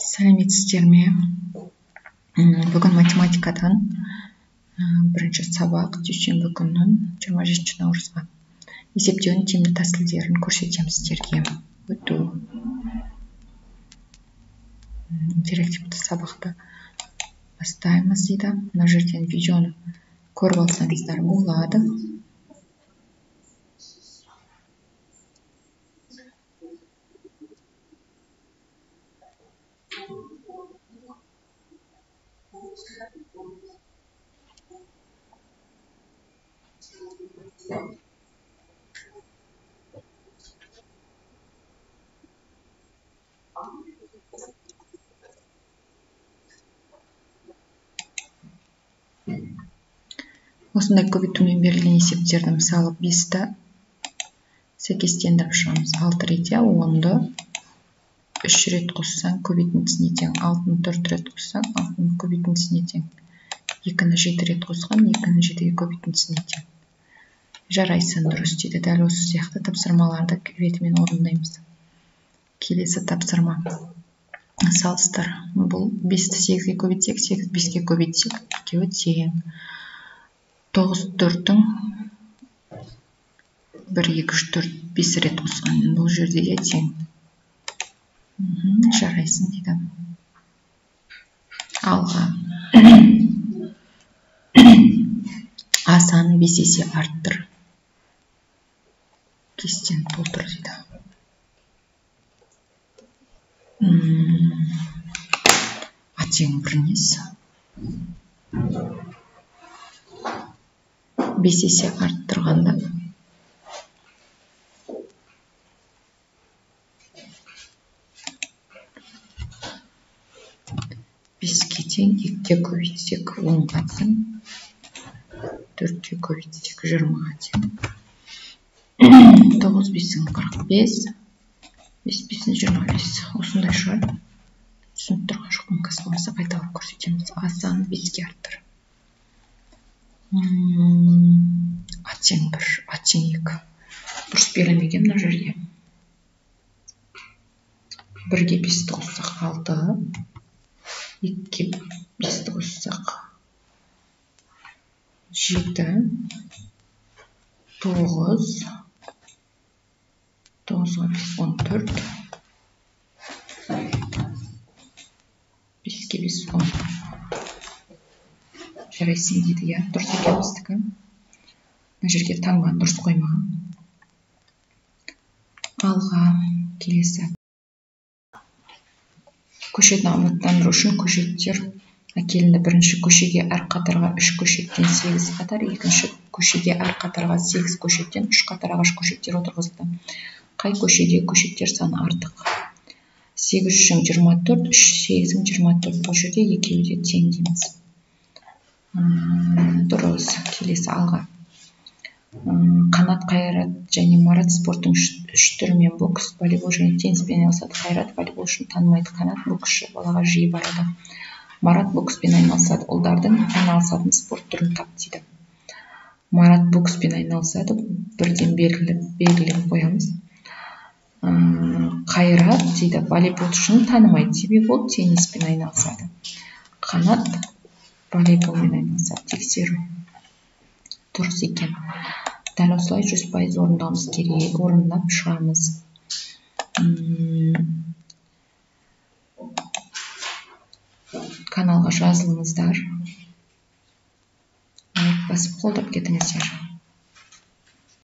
Сәлеметсіздер ме? Бүгін математикадан бірінші сабақ, дүйсенбі күні 27 наурызға есептеудің тиімді тәсілдерін көрсетемін сіздерге. Өту. Интерактивті сабақты бастаймыз дейді. Мына жерден видеоны көріп алсаңыздар болады. Осындай көбейтумен берілген есептерді, мысалы, 5-ті сәйкестендіріп шығамыз. 6 рет, 10-ды 3 рет қоссаң көбейтіндісіне тең, 6-ны 4 рет қоссаң 6-ның көбейтіндісіне тең, 2-ні 7 рет қосқан 2-ні 7-ге көбейтіндісіне тең. Жарайсың, дұрыс дейді. Дәл осы сияқты тапсырмаларды ретімен орындаймыз. Келесі тапсырма. Салыстыр. Бұл 5-ті 8-ге көбейтсек, 8 5-ге көбейтсек, екеуі тең. 9 4-тің 1, 2, 3, 4, 5 рет қосқан. Бұл жерде де тең. Жарайсың дейді. Алға. А санын 5 есе арттыр. Кестені толтыр дейді. А тең бір несі? 5 есе арттырғанда 5-ке тең, 2-ге көбейтсек 10-ға тең, 4-ке көбейтсек 20-ға тең. 9 5-ің 45, 5 5-ің 25. Осындай шығар. Түсініп тұрған жоқпын, қазір болмаса қайталап көрсетеміз. А санын 5-ке арттыр. А тең 1, А тең 2. Дұрыс берілмеген мына жерде. 1-ге 5-ті қоссақ 6, 2-ге 5-ті қоссақ 7, 9, 9-ға 5, 14, 5-ге 5, 10. Жарайсың дейді, иә, дұрыс екен біздікі. Мына жерге таңбаны дұрыс қоймаған. Алға, келесі. Көшетін абаттандыру үшін көшеттер әкелінді. Бірінші көшеге әр қатарға 3 көшеттен 8 қатар, екінші көшеге әр қатарға 8 көшеттен 3 қатар ағаш көшеттер отырғызылды. Қай көшеде көшеттер саны артық? 8 3 24, 3 8 24. Бұл жерде екеуі де тең дейміз. Дұрыс. Келесі алға. Қанат, Қайрат және Марат спорттың үш түрімен бокс, волейбол және тенниспен айналысады. Қайрат волейбол үшін танымайды. Қанат боксшы балаға жиі барады. Марат бокспен айналысады. Ұлдардың айналысатын спорт түрін тап дейді. Марат бокспен айналысады. Бірден белгілеп қоямыз. Қайрат дейді волейбол үшін танымайды, себебі ол тенниспен айналысады. Қанат волейболмен айналысады. Тексеру. Дұрыс екен. Дәл осылай 100% орындауымыз керек. Орындап шығамыз. Каналға жазылыңыздар. Лайк басып қолдап кетіңіздер.